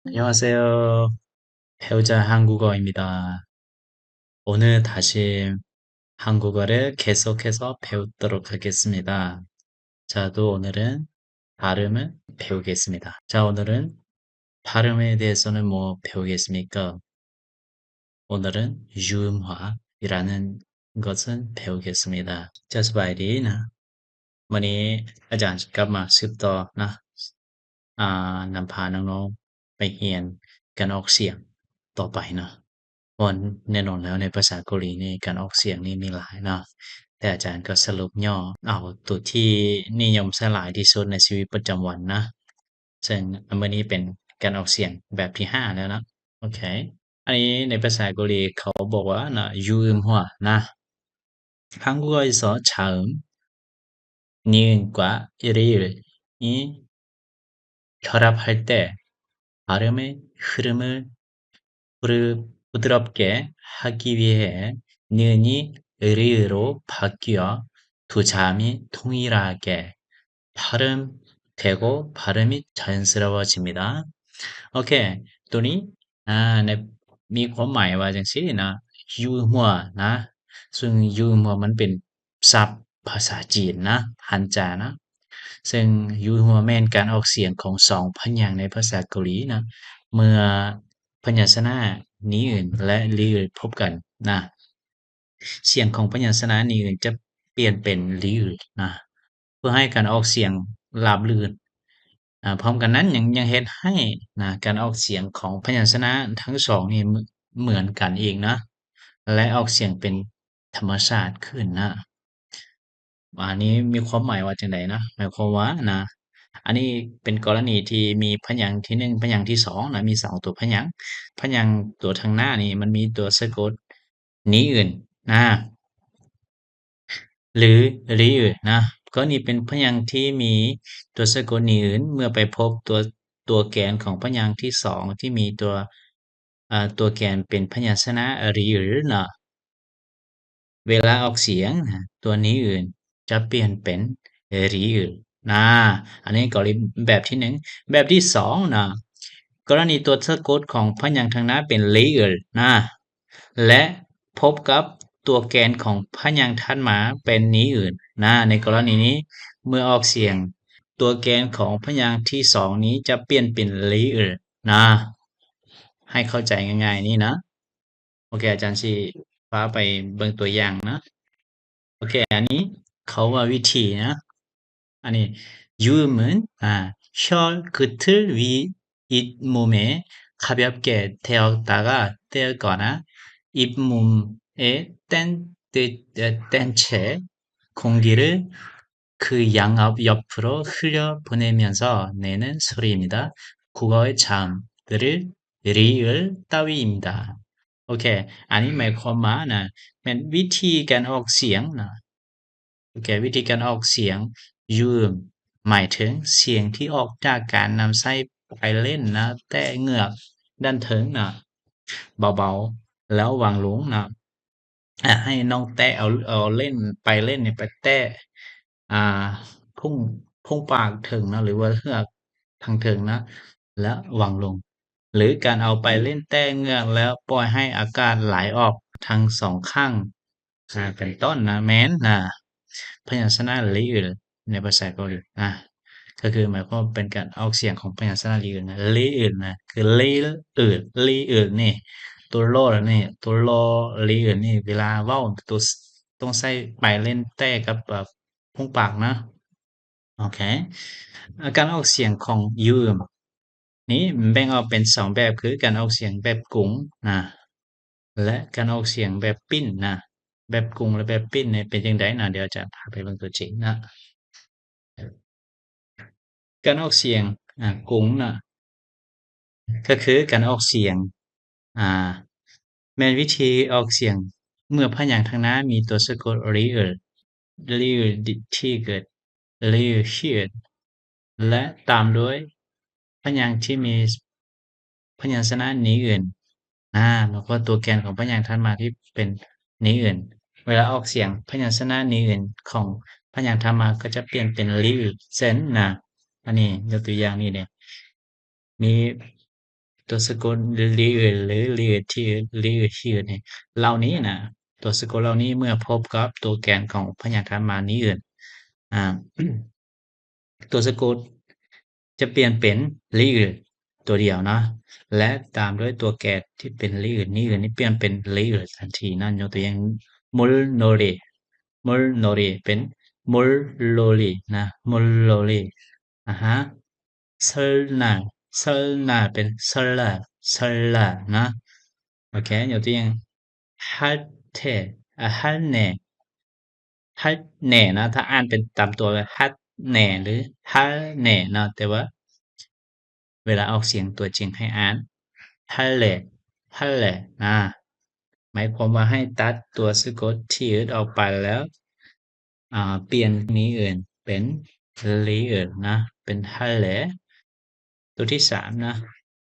안녕하세요. 배우자 한국어입니다. 오늘 다시 한국어를 계속해서 배우도록 하겠습니다. 저도 오늘은 발음을 배우겠습니다. 자, 오늘은 발음에 대해서는 뭐 배우겠습니까? 오늘은 유음화이라는 것을 배우겠습니다. 자, ສະບາຍດີນະ. ມື້ນີ້ອາຈານຊິກັບມາສືບຕໍ່ນະ ອ່າ ນຳພານ້ອງໆໄປຮຽນການອອກສຽງຕໍ່ໄປເນາະ. ເພາະແນ່ນອນແລ້ວໃນພາສາເກົາຫຼີນີ້ ການອອກສຽງນີ້ມີຫຼາຍເນາະ, ແຕ່ອາຈານກໍສະຫຼຸບຫຍໍ້ເອົາຕົວທີ່ນິຍົມໃຊ້ຫຼາຍທີ່ສຸດໃນຊີວິດປະຈຳວັນນະ. ເຊິ່ງມື້ນີ້ເປັນການອອກສຽງແບບທີຫ້າແລ້ວເນາະ. ໂອເຄ ອັນນີ້ໃນພາສາເກົາຫຼີເຂົາບອກວ່ານະ 유음화ນະ. 한국어에서 자음, 니은과 리을이 결합할 때 발음의 흐름을 부드-, 부드럽게 하기 위해 니은이 리으로 바뀌어 두 자음이 동일하게 발음되고 발음이 자연스러워집니다. ໂອເຄ ໂຕນີ້ ອ່າ ໃນ ມີຄວາມໝາຍວ່າຈັ່ງຊີ້ນະ 유음화ນະ, ເຊິ່ງ 유음화 ມັນເປັນສັບພາສາຈີນນະ, 한자ນະ, ເຊິ່ງ 유음화 ແມ່ນການອອກສຽງຂອງສອງພະຍາງໃນພາສາເກົາຫຼີນະ, ເມື່ອພະຍັນຊະນະ 니은 ແລະ 리을 ພົບກັນນະ, ສຽງຂອງພະຍັນຊະນະ 니은 ຈະປ່ຽນເປັນ 리을 ນະ ເພື່ອໃຫ້ການອອກສຽງລາບລື່ນ. ອາ ພ້ອມກັນນັ້ນ ຍັງ ຍັງເຮັດໃຫ້ນະ ການອອກສຽງຂອງພະຍັນຊະນະທັງສອງນີ້ເໝືອນກັນອີກນະ ແລະ ອອກສຽງເປັນທຳມະຊາດຂຶ້ນນະ. ອັນນີ້ມີຄວາມໝາຍວ່າຈັ່ງໃດນະ? ໝາຍຄວາມວ່ານະ ອັນນີ້ເປັນກໍລະນີທີ່ມີພະຍາງທີໜຶ່ງ ພະຍາງທີສອງນະ ມີສອງຕົວພະຍາງ. ພະຍາງຕົວທາງໜ້ານີ້ມັນມີຕົວສະກົດ 니은 ນະ ຫຼື 리을 ນະ. ກໍນີ້ເປັນພະຍາງທີ່ມີຕົວສະກົດ 니은 ເມື່ອໄປພົບຕົວ ຕົວແກນຂອງພະຍາງທີສອງທີ່ມີຕົວ ເອີ ຕົວແກນເປັນພະຍັນຊະນະ 리을 ເນາະ. ເວລາອອກສຽງນະ ຕົວ 니은 ຈະປ່ຽນເປັນ 리을 ນະ. ອັນນີ້ກໍແບບທີໜຶ່ງ. ແບບທີສອງນະ ກໍລະນີຕົວສະກົດຂອງພະຍາງທາງໜ້າເປັນ 리을 ນະ ແລະ ພົບກັບຕົວແກນຂອງພະຍາງຖັດມາເປັນ 니은 ນະ. ໃນກໍລະນີນີ້ ເມື່ອອອກສຽງ ຕົວແກນຂອງພະຍາງທີສອງນີ້ຈະປ່ຽນເປັນ 리을 ນະ. ໃຫ້ເຂົ້າໃຈງ່າຍໆນີ້ນະ. ໂອເຄ ອາຈານຊິພາໄປເບິ່ງຕົວຢ່າງນະ. ໂອເຄ ອັນນີ້ເຂົາວ່າວິທີນະ. ອັນນີ້ 유음은 아 혀 끝을 위 잇몸에 가볍게 대었다가 떼거나 잇몸에 뗀, 뗀, 뗀 채 공기를 그 양옆, 옆으로 흘려보내면서 내는 소리입니다. 국어의 자음, 을, 리을 따위입니다. ໂອເຄ ອັນນີ້ໝາຍຄວາມວ່ານະ ແມ່ນວິທີການອອກສຽງນະ. ໂອເຄ ວິທີການອອກສຽງ 유음 ໝາຍເຖິງສຽງທີ່ອອກຈາກການນຳໃຊ້ປາຍເລັ້ນນະ ແຕະເງືອກດ້ານເທິງນະ ເບົາໆ ແລ້ວວາງລົງນະ. ອາ ໃຫ້ນ້ອງແຕະເອົາ ເອົາເລັ້ນ ປາຍເລັ້ນນີ້ໄປແຕະ ອ່າ ພຸ້ງ ພຸ້ງປາກເທິງເນາະ ຫຼືວ່າເຫືອກທາງເທິງເນາະ ແລ້ວວາງລົງ ຫຼືການເອົາປາຍເລັ້ນແຕະເງືອກ ແລ້ວປ່ອຍໃຫ້ອາກາດໄຫຼອອກທັງສອງຂ້າງ ອາ ເປັນຕົ້ນນະ ແມ່ນນະ ພະຍັນຊະນະ 리을 ໃນພາສາເກົາຫຼີນະ ກໍຄືໝາຍຄວາມເປັນການອອກສຽງຂອງພະຍັນຊະນະ 리을 ນະ 리을 ນະ ຄື 리을, 리을 ນີ້ ຕົວ 러 ນີ້ ຕົວ 러, 리을 ນີ້ ເວລາເວົ້າ ຕົວ ຕ້ອງໃຊ້ປາຍເລັ້ນແຕະກັບ ອາ ພຸ້ງປາກນະ. ໂອເຄ ການອອກສຽງຂອງ 유음 ນີ້ແບ່ງອອກເປັນສອງແບບ ຄືການອອກສຽງແບບກຸງນະ ແລະ ການອອກສຽງແບບປິ່ນນະ. ແບບກຸງ ແລະ ແບບປິ່ນນີ້ເປັນຈັ່ງໃດນະ? ດຽວອາຈານພາໄປເບິ່ງຕົວຈິງນະ. ການອອກສຽງ ອາ ກຸງນະ ກໍຄືການອອກສຽງ ອາ ແມ່ນວິທີອອກສຽງເມື່ອພະຍາງທາງໜ້າມີຕົວສະກົດ 리을, 리을, 리, 티귿, 리을, 히귿 ແລະ ຕາມດ້ວຍພະຍາງທີ່ມີພະຍັນຊະນະ 니은 ອາ ແລ້ວກໍຕົວແກນຂອງພະຍາງຖັດມາທີ່ເປັນ नि은. ເວລາອອກສຽງພະຍັນຊະນະ नि은 ຂອງພະຍາງຖັດມາກໍຈະປ່ຽນເປັນ 리을 ເຊັ່ນນະ ອັນນີ້ຍົກຕົວຢ່າງນີ້ເດ້ ມີ ຕົວສະກົດ li'yl ຫຼື li'yl, ti'yl, li'yl, hi'yl ນີ້ ເຫຼົ່ານີ້ນະ ຕົວສະກົດເຫຼົ່ານີ້ເມື່ອພົບກັບຕົວແກນຂອງພະຍາງຖັດມາ ni'yl ອາ ຕົວສະກົດຈະປ່ຽນເປັນ li'yl ຕົວດຽວເນາະ ແລະ ຕາມດ້ວຍຕົວແກນທີ່ເປັນ li'yl, ni'yl ນີ້ປ່ຽນເປັນ li'yl ທັນທີເນາະ. ຍົກຕົວຢ່າງ Molnore, Molnore ເປັນ Mollori ນະ Mollori. ອາຮະ Sølnar, Sølnar ເປັນ Sølnar, Sølnar ນະ. ໂອເຄ ຍົກຕົວຢ່າງ Hatte, ອາ Hanne, Hanne ນະ ຖ້າອ່ານເປັນຕາມຕົວ Hanne ຫຼື Hanne ເນາະ ແຕ່ວ່າເວລາອອກສຽງຕົວຈິງໃຫ້ອ່ານ Halle, Halle ນະ. ໝາຍຄວາມວ່າໃຫ້ຕັດຕົວສະກົດ ti'yl ອອກໄປແລ້ວ ອາ ປ່ຽນ ni'yl ເປັນ li'yl ນະ ເປັນ Halle. ຕົວທີສາມນະ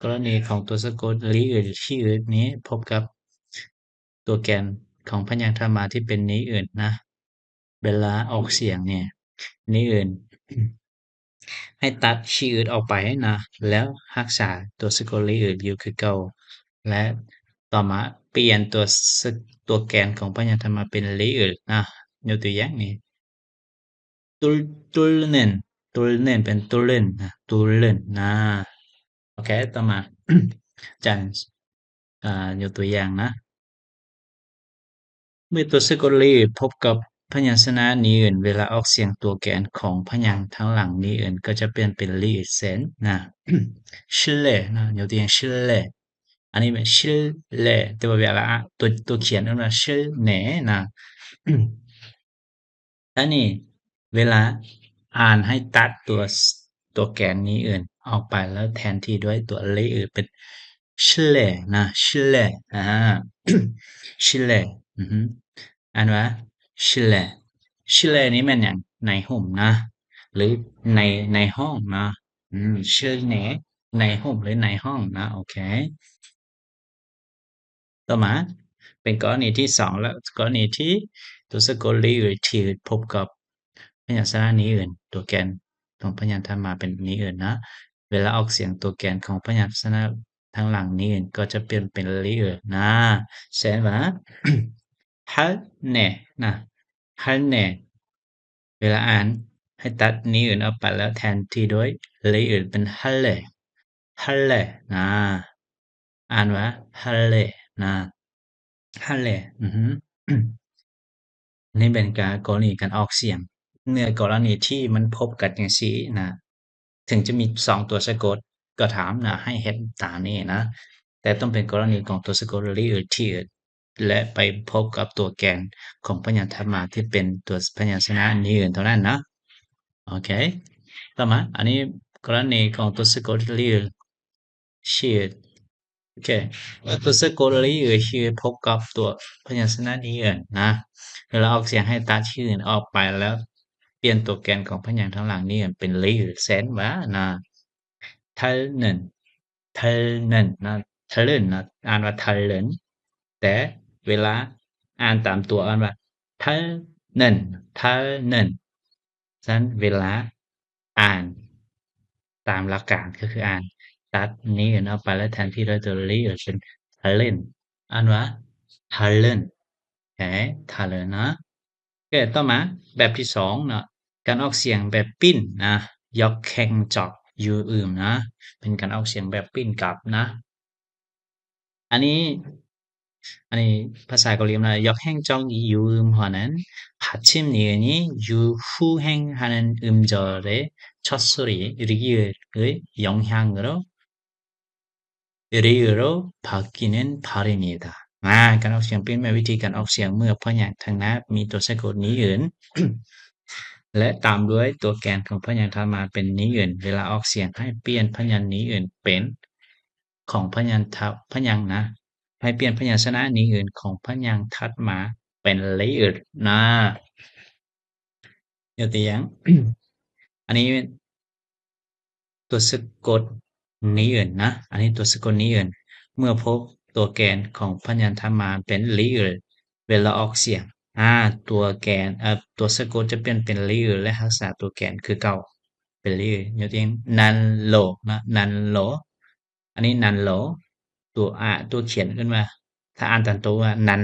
ກໍລະນີຂອງຕົວສະກົດ li'yl, ti'yl ນີ້ພົບກັບຕົວແກນຂອງພະຍາງຖັດມາທີ່ເປັນ ni'yl ນະ ເວລາອອກສຽງນີ້ ni'yl ໃຫ້ຕັດ ti'yl ອອກໄປນະ ແລ້ວຮັກສາຕົວສະກົດ li'yl ຢູ່ຄືເກົ່າ ແລະ ຕໍ່ມາປ່ຽນຕົວສະ ຕົວແກນຂອງພະຍາງຖັດມາເປັນ li'yl ນະ. ຍົກຕົວຢ່າງນີ້ Tul-, Tulnen, Tulnen ເປັນ Tullen ນະ Tullen ນະ. ໂອເຄ ຕໍ່ມາ ຈານ ອາ ຍົກຕົວຢ່າງນະ ເມື່ອຕົວສະກົດ li'yl ພົບກັບພະຍັນຊະນະ ni'yl ເວລາອອກສຽງຕົວແກນຂອງພະຍາງທາງຫຼັງ ni'yl ກໍຈະປ່ຽນເປັນ li'yl ເຊັ່ນນະ Schille ນະ ຍົກຕົວຢ່າງ Schille ອັນນີ້ແມ່ນ Schille ແຕ່ວ່າເວລາ ອາ ຕົວ ຕົວຂຽນເອີ້ນວ່າ Schille ນະ. ອັນນີ້ເວລາອ່ານໃຫ້ຕັດຕົວ ຕົວແກນ ni'yl ອອກໄປ ແລ້ວແທນທີ່ດ້ວຍຕົວ li'yl ເປັນ Schille ນະ Schille ອາ Schille ອືຮຶ ອ່ານວ່າ Schille. Schille ນີ້ແມ່ນຫຍັງ? ໃນຮົ່ມນະ ຫຼື ໃນ ໃນຫ້ອງນະ ອືມ Schille ໃນຮົ່ມ ຫຼື ໃນຫ້ອງນະ. ໂອເຄ ຕໍ່ມາເປັນກໍລະນີທີສອງ ແລະ ກໍລະນີທີ່ຕົວສະກົດ li'yl ທີ່ພົບກັບພະຍັນຊະນະ ni'yl ຕົວແກນຂອງພະຍາງທຳມາເປັນ ni'yl ນະ ເວລາອອກສຽງຕົວແກນຂອງພະຍັນຊະນະທາງຫຼັງ ni'yl ກໍຈະປ່ຽນເປັນ li'yl ນະ ເຊັ່ນວ່າ Hanne ນະ Hanne ເວລາອ່ານໃຫ້ຕັດ ni'yl ອອກໄປ ແລ້ວແທນທີ່ດ້ວຍ li'yl ເປັນ Halle Halle ນະ ອ່ານວ່າ Halle ນະ Halle ອືຮຶ ນີ້ເປັນການ ກໍລະນີການອອກສຽງ ເມື່ອກໍລະນີທີ່ມັນພົບກັນຈັ່ງຊີ້ນະ ເຖິງຈະມີສອງຕົວສະກົດກໍຕາມນະ ໃຫ້ເຮັດຕາມນີ້ນະ ແຕ່ຕ້ອງເປັນກໍລະນີຂອງຕົວສະກົດ li'yl ທີ່ ແລະ ໄປພົບກັບຕົວແກນຂອງພະຍາງທຳມາທີ່ເປັນຕົວພະຍັນຊະນະ ni'yl ເທົ່ານັ້ນນະ. ໂອເຄ ຕໍ່ມາ ອັນນີ້ກໍລະນີຂອງຕົວສະກົດ li'yl ທີ່ ໂອເຄ ຕົວສະກົດ li'yl ທີ່ພົບກັບຕົວພະຍັນຊະນະ ni'yl ນະ ເວລາອອກສຽງໃຫ້ຕັດ ni'yl ອອກໄປ ແລ້ວປ່ຽນຕົວແກນຂອງພະຍາງທາງຫຼັງ ni'yl ເປັນ li'yl ເຊັ່ນວ່ານະ Thalnen Thalnen ນະ Thalnen ນະ ອ່ານວ່າ Thalnen ແຕ່ເວລາອ່ານຕາມຕົວອ່ານວ່າ Thalnen Thalnen. ສະນັ້ນເວລາອ່ານຕາມຫຼັກການກໍຄືອ່ານ ຕັດ ni'yl ອອກໄປ ແລ້ວແທນທີ່ດ້ວຍຕົວ li'yl ເປັນ Thallen ອ່ານວ່າ Thallen ເອີ Thallen ນະ. ໂອເຄ ຕໍ່ມາແບບທີສອງເນາະ ການອອກສຽງແບບປິ່ນນະ Yakhengjok Yu'ym ນະ ເປັນການອອກສຽງແບບປິ່ນກັບນະ ອັນນີ້ ອັນນີ້ພາສາເກົາຫຼີນະ Yakhengjok Yu'ym 하는 받침 니은이 유후행하는 음절의 첫소리 리을의 영향으로 리으로 바뀌는 발음이다. ອາ ການອອກສຽງປິ່ນແມ່ນວິທີການອອກສຽງເມື່ອພະຍາງທາງໜ້າມີຕົວສະກົດ ni'yl ແລະ ຕາມດ້ວຍຕົວແກນຂອງພະຍາງທາງມາເປັນ ni'yl ເວລາອອກສຽງໃຫ້ປ່ຽນພະຍາງ ni'yl ເປັນຂອງພະຍາງທະ ພະຍາງນະ ໃຫ້ປ່ຽນພະຍັນຊະນະ ni'yl ຂອງພະຍາງຖັດມາເປັນ li'yl ນະ. ຍົກຕົວຢ່າງ ອັນນີ້ຕົວສະກົດ ni'yl ນະ ອັນນີ້ຕົວສະກົດ ni'yl ເມື່ອພົບຕົວແກນຂອງພະຍາງທາງມາເປັນ li'yl ເວລາອອກສຽງ ອາ ຕົວແກນ ເອີ ຕົວສະກົດຈະປ່ຽນເປັນ li'yl ແລະ ຮັກສາຕົວແກນຄືເກົ່າເປັນ li'yl. ຍົກຕົວຢ່າງ nallo ນະ nallo ອັນນີ້ ນານໂລ ຕົວ ອາ ຕົວຂຽນເອີ້ນວ່າ ຖ້າອ່ານຕາມຕົວວ່າ ນານ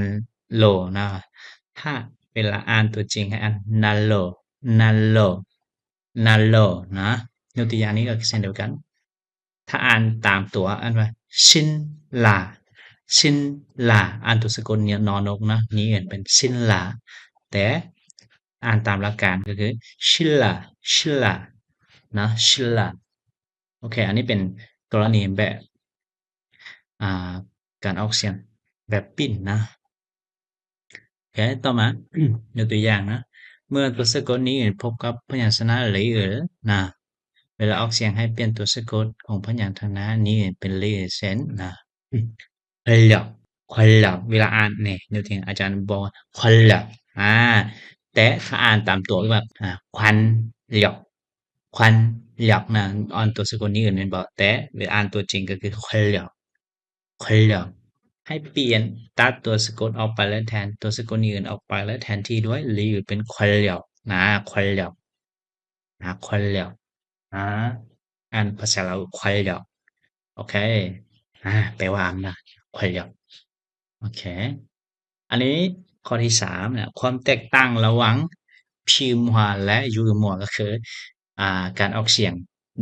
ໂລ ນະ. ຖ້າເວລາອ່ານຕົວຈິງໃຫ້ອ່ານ ນາໂລ ນາໂລ ນາໂລ ນະ. ຍົກຕົວຢ່າງນີ້ກໍເຊັ່ນດຽວກັນ. ຖ້າອ່ານຕາມຕົວອ່ານວ່າ ຊິນລາ ຊິນລາ ອ່ານຕົວສະກົດ ນ ນົກ ນະ ນີ້ເປັນ ຊິນລາ ແຕ່ອ່ານຕາມຫຼັກການກໍຄື ຊິລາ ຊິລາ ນະ ຊິລາ. ໂອເຄ ອັນນີ້ເປັນກໍລະນີແບບ ອ່າ ການອອກສຽງແບບປິ່ນນະ. ໂອເຄ ຕໍ່ມາ ຍົກຕົວຢ່າງນະ ເມື່ອຕົວສະກົດ ນ ອື່ນ ພົບກັບພະຍັນຊະນະ ເລ ອື່ນ ນະ ເວລາອອກສຽງໃຫ້ປ່ຽນຕົວສະກົດຂອງພະຍັນຊະນະ ນ ອື່ນ ເປັນ ເລ ອື່ນ ເຊັ່ນ ນະ ຄວັນລຽວ ຄວັນລຽວ. ເວລາອ່ານນີ້ ຍົກຕົວຢ່າງ ອາຈານບອກວ່າ ຄວັນລຽວ ອາ ແຕ່ຖ້າອ່ານຕາມຕົວແບບ ອາ ຄວັນລຽວ ຄວັນລຽວ ນະ ອ່ານຕົວສະກົດ ນ ອື່ນ ແມ່ນບໍ່? ແຕ່ເວລາອ່ານຕົວຈິງກໍຄື ຄວັນລຽວ ຄວັນລຽວ. ໃຫ້ປ່ຽນ ຕັດຕົວສະກົດອອກໄປ ແລະ ແທນຕົວສະກົດ ນ ອື່ນ ອອກໄປ ແລະ ແທນທີ່ດ້ວຍ ລ ອື່ນ ເປັນ ຄວັນລຽວ ນະ ຄວັນລຽວ ນະ ຄວັນລຽວ ນະ ອ່ານພາສາລາວ ຄວັນລຽວ. ໂອເຄ ອາ ແປວ່າອຳນາດ ຄວັນລຽວ. ໂອເຄ ອັນນີ້ຂໍ້ທີສາມນະ ຄວາມແຕກຕ່າງລະຫວ່າງ ພິມຫົວ ແລະ ຢູມຫົວ ກໍຄື ອ່າ ການອອກສຽງ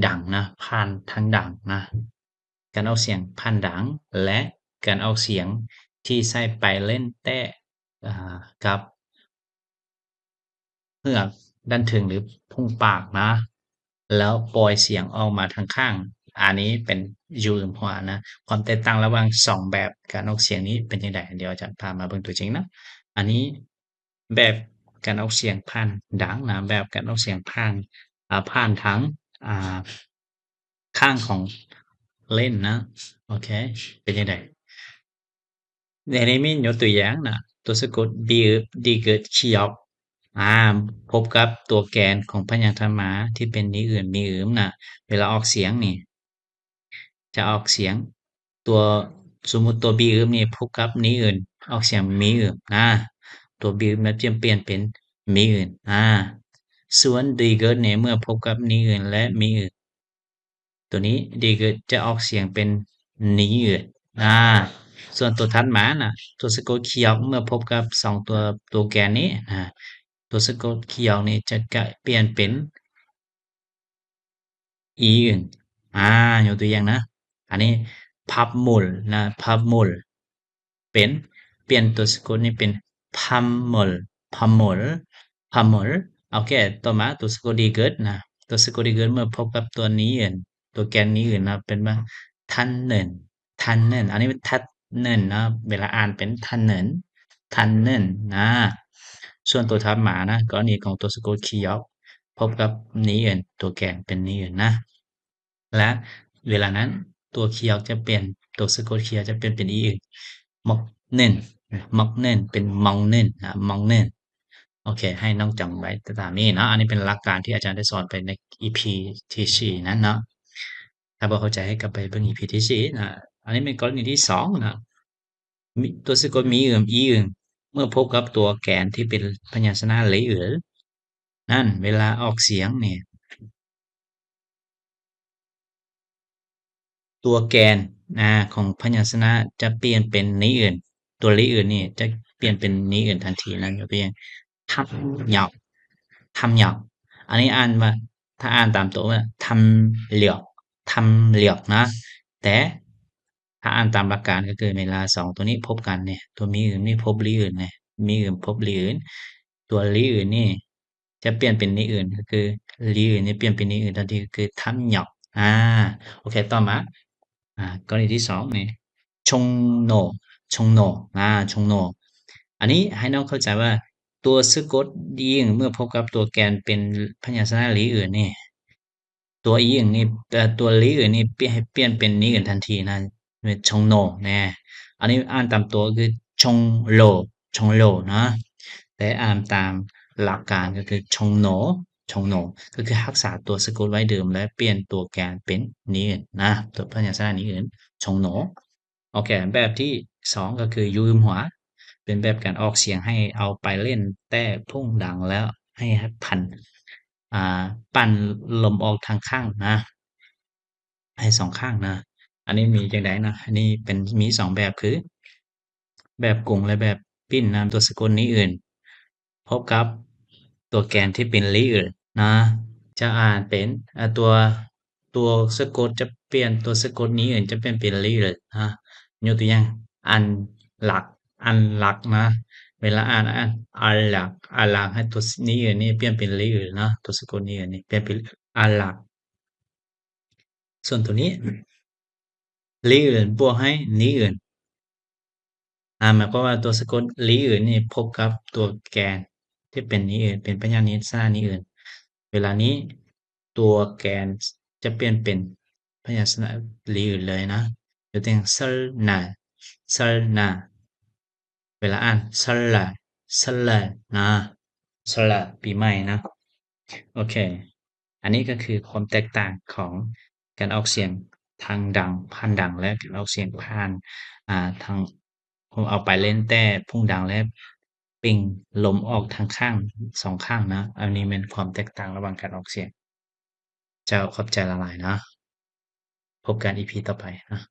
ດັງນະ ຜ່ານທາງດັງນະ ການອອກສຽງຜ່ານດັງ ແລະ ການອອກສຽງທີ່ໃຊ້ປາຍເຫຼັ້ນແຕະ ອ່າ ກັບ ເຫືອກດ້ານເທິງ ຫຼື ພຸ້ງປາກນະ ແລ້ວປ່ອຍສຽງອອກມາທາງຂ້າງ. ອັນນີ້ເປັນຢູມຫົວນະ. ຄວາມແຕກຕ່າງລະຫວ່າງສອງແບບການອອກສຽງນີ້ເປັນຈັ່ງໃດ? ດຽວອາຈານພາມາເບິ່ງຕົວຈິງນະ. ອັນນີ້ແບບການອອກສຽງຜ່ານດັງນະ, ແບບການອອກສຽງຜ່ານ ອາ ຜ່ານທາງ ອາ ຂ້າງຂອງເຫຼັ້ນນະ. ໂອເຄ ເປັນຈັ່ງໃດ? ໃນນີ້ມີຍົກຕົວຢ່າງນະ, ຕົວສະກົດ ບີອຶບ ດີເກີດ ຄີອອກ ອາ ພົບກັບຕົວແກນຂອງພະຍັນທະມາທີ່ເປັນ ນີອຶນ ມີອຶມນະ, ເວລາອອກສຽງນີ້ ຈະອອກສຽງ ຕົວ ສົມມຸດຕົວ ບີອຶບ ນີ້ພົບກັບ ນີອຶນ ອອກສຽງ ມີອຶມນະ, ຕົວ ບີອຶບ ນັ້ນຈະປ່ຽນເປັນ ມີອຶນ ອາ ສ່ວນ ດີເກີດ ນີ້ ເມື່ອພົບກັບ ນີອຶນ ແລະ ມີອຶນ ຕົວນີ້ ດີເກີດ ຈະອອກສຽງເປັນ ນີອຶນ ອາ ສ່ວນຕົວຖັດມານະ ຕົວສະກົດ ຄີອອກ ເມື່ອພົບກັບສອງຕົວ ຕົວແກນນີ້ນະ ຕົວສະກົດ ຄີອອກ ນີ້ ຈະກະປ່ຽນເປັນ ອີອຶນ ອາ ຍົກຕົວຢ່າງນະ ອັນນີ້ ພັບມຸນ ນະ ພັບມຸນ ເປັນ ປ່ຽນຕົວສະກົດນີ້ເປັນ ພຳມຸນ ພຳມຸນ ພຳມຸນ. ໂອເຄ ຕໍ່ມາຕົວສະກົດ ດີເກີດ ນະ ຕົວສະກົດ ດີເກີດ ເມື່ອພົບກັບຕົວ ນີອຶນ ຕົວແກນ ນີອຶນ ນະ ເປັນວ່າ ທັນເນີນ ທັນເນີນ ອັນນີ້ເປັນ ທັນເນີນ ເນາະ ເວລາອ່ານເປັນ ທັນເນີນ ທັນເນີນ ນະ. ສ່ວນຕົວຖັດມານະ ກໍລະນີຂອງຕົວສະກົດ ຄີອອກ ພົບກັບ ນີອຶນ ຕົວແກນເປັນ ນີອຶນ ນະ ແລະ ເວລານັ້ນ ຕົວ ຄີອອກ ຈະປ່ຽນ ຕົວສະກົດ ຄີອອກ ຈະປ່ຽນເປັນ ອີອຶນ ມັກເນີນ ມັກເນີນ ເປັນ ມັງເນີນ ນະ ມັງເນີນ. ໂອເຄ ໃຫ້ນ້ອງຈຳໄວ້ຕາມນີ້ເນາະ. ອັນນີ້ເປັນຫຼັກການທີ່ອາຈານໄດ້ສອນໄປໃນ ອີພີ ທີສີ່ນັ້ນເນາະ. ຖ້າບໍ່ເຂົ້າໃຈໃຫ້ກັບໄປເບິ່ງ ອີພີ ທີສີ່ນະ. ອັນນີ້ເປັນກໍລະນີທີສອງນະ. ມີ ຕົວສະກົດ ມີອຶມ ອີອຶມ ເມື່ອພົບກັບຕົວແກນທີ່ເປັນພະຍັນຊະນະ ເລອຶນ ນັ້ນ ເວລາອອກສຽງນີ້ ຕົວແກນ ອາ ຂອງພະຍັນຊະນະຈະປ່ຽນເປັນ ນີອຶນ ຕົວ ລີອຶນ ນີ້ຈະປ່ຽນເປັນ ນີອຶນ ທັນທີນັ້ນ. ຍົກຕົວຢ່າງ ທຳຫຍອກ ທຳຫຍອກ ອັນນີ້ອ່ານວ່າ ຖ້າອ່ານຕາມຕົວວ່າ ທຳຫຼຽວ ທຳຫຼຽວ ນະ ແຕ່ ຖ້າອ່ານຕາມຫຼັກການກໍຄືເວລາສອງຕົວນີ້ພົບກັນນີ້ ຕົວມີອຶມນີ້ພົບລີອຶນນີ້ ມີອຶມພົບລີອຶນ ຕົວລີອຶນນີ້ຈະປ່ຽນເປັນນີອຶນ ກໍຄືລີອຶນນີ້ປ່ຽນເປັນນີອຶນທັນທີ ກໍຄືທຳຫຍອກ ອາ ໂອເຄ ຕໍ່ມາ ອາ ກໍລະນີທີສອງນີ້ ຊົງໂນ ຊົງໂນ ອາ ຊົງໂນ ອັນນີ້ໃຫ້ນ້ອງເຂົ້າໃຈວ່າ ຕົວສະກົດ ອີອຶນ ເມື່ອພົບກັບຕົວແກນເປັນພະຍັນຊະນະ ລີອຶນນີ້ ຕົວອີອຶນນີ້ ເອີ ຕົວລີອຶນນີ້ປ່ຽນ ໃຫ້ປ່ຽນເປັນນີອຶນທັນທີນະ ເປັນຊົງໂນແນ່. ອັນນີ້ອ່ານຕາມຕົວຄື ຊົງໂລ ຊົງໂລ ເນາະ ແຕ່ອ່ານຕາມຫຼັກການກໍຄື ຊົງໂນ ຊົງໂນ ກໍຄືຮັກສາຕົວສະກົດໄວ້ເດີມ ແລະ ປ່ຽນຕົວແກນເປັນນີອຶນນະ ຕົວພະຍັນຊະນະນີອຶນ ຊົງໂນ. ໂອເຄ ແບບທີສອງກໍຄື ຍືມຫົວ ເປັນແບບການອອກສຽງໃຫ້ເອົາປາຍເຫຼັ້ນແຕະພຸ້ງດັງ ແລ້ວໃຫ້ຜັນ ອ່າ ປັ່ນລົມອອກທາງຂ້າງນະ ໃຫ້ສອງຂ້າງນະ. ອັນນີ້ມີຈັ່ງໃດເນາະ? ອັນນີ້ເປັນ ມີສອງແບບ ຄື ແບບກົງ ແລະ ແບບປິ່ນນະ. ຕົວສະກົດ ni-ul ພົບກັບຕົວແກນທີ່ເປັນ li-ul ນະ ຈະອ່ານເປັນ ອາ ຕົວ ຕົວສະກົດຈະປ່ຽນ ຕົວສະກົດ ni-ul ຈະປ່ຽນເປັນ li-ul ນະ. ຍົກຕົວຢ່າງ an-lak, an-lak ນະ. ເວລາອ່ານ ອ່ານ an-lak, an-lak ໃຫ້ຕົວ ni-ul ນີ້ປ່ຽນເປັນ li-ul ນະ. ຕົວສະກົດ ni-ul ນີ້ປ່ຽນເປັນ an-lak. ສ່ວນຕົວນີ້ li-ul ບວກໃຫ້ ni-ul ອາ ໝາຍຄວາມວ່າຕົວສະກົດ li-ul ນີ້ພົບກັບຕົວແກນທີ່ເປັນ ni-ul ເປັນພະຍັນຊະນະ ni-ul. ເວລານີ້ຕົວແກນຈະປ່ຽນເປັນພະຍັນຊະນະ li-ul ເລີຍນະ. ຍົກຕົວຢ່າງ Seul Nal, Seul Nal ເວລາອ່ານ Seul Nal, Seul Nal ນະ Seul Nal ປີໃໝ່ນະ. ໂອເຄ ອັນນີ້ກໍຄືຄວາມແຕກຕ່າງຂອງການອອກສຽງທາງດັງ ຜ່ານດັງ ແລະ ການອອກສຽງຜ່ານ ອາ ທາງ ເອົາປາຍເຫຼັ້ນແຕະພຸ້ງດັງ ແລະ ເປັ່ງລົມອອກທາງຂ້າງ ສອງຂ້າງນະ. ອັນນີ້ແມ່ນຄວາມແຕກຕ່າງລະຫວ່າງການອອກສຽງ. ເຈົ້າ ຂອບໃຈຫຼາຍໆນະ. ພົບກັນ ອີພີ ຕໍ່ໄປນະ.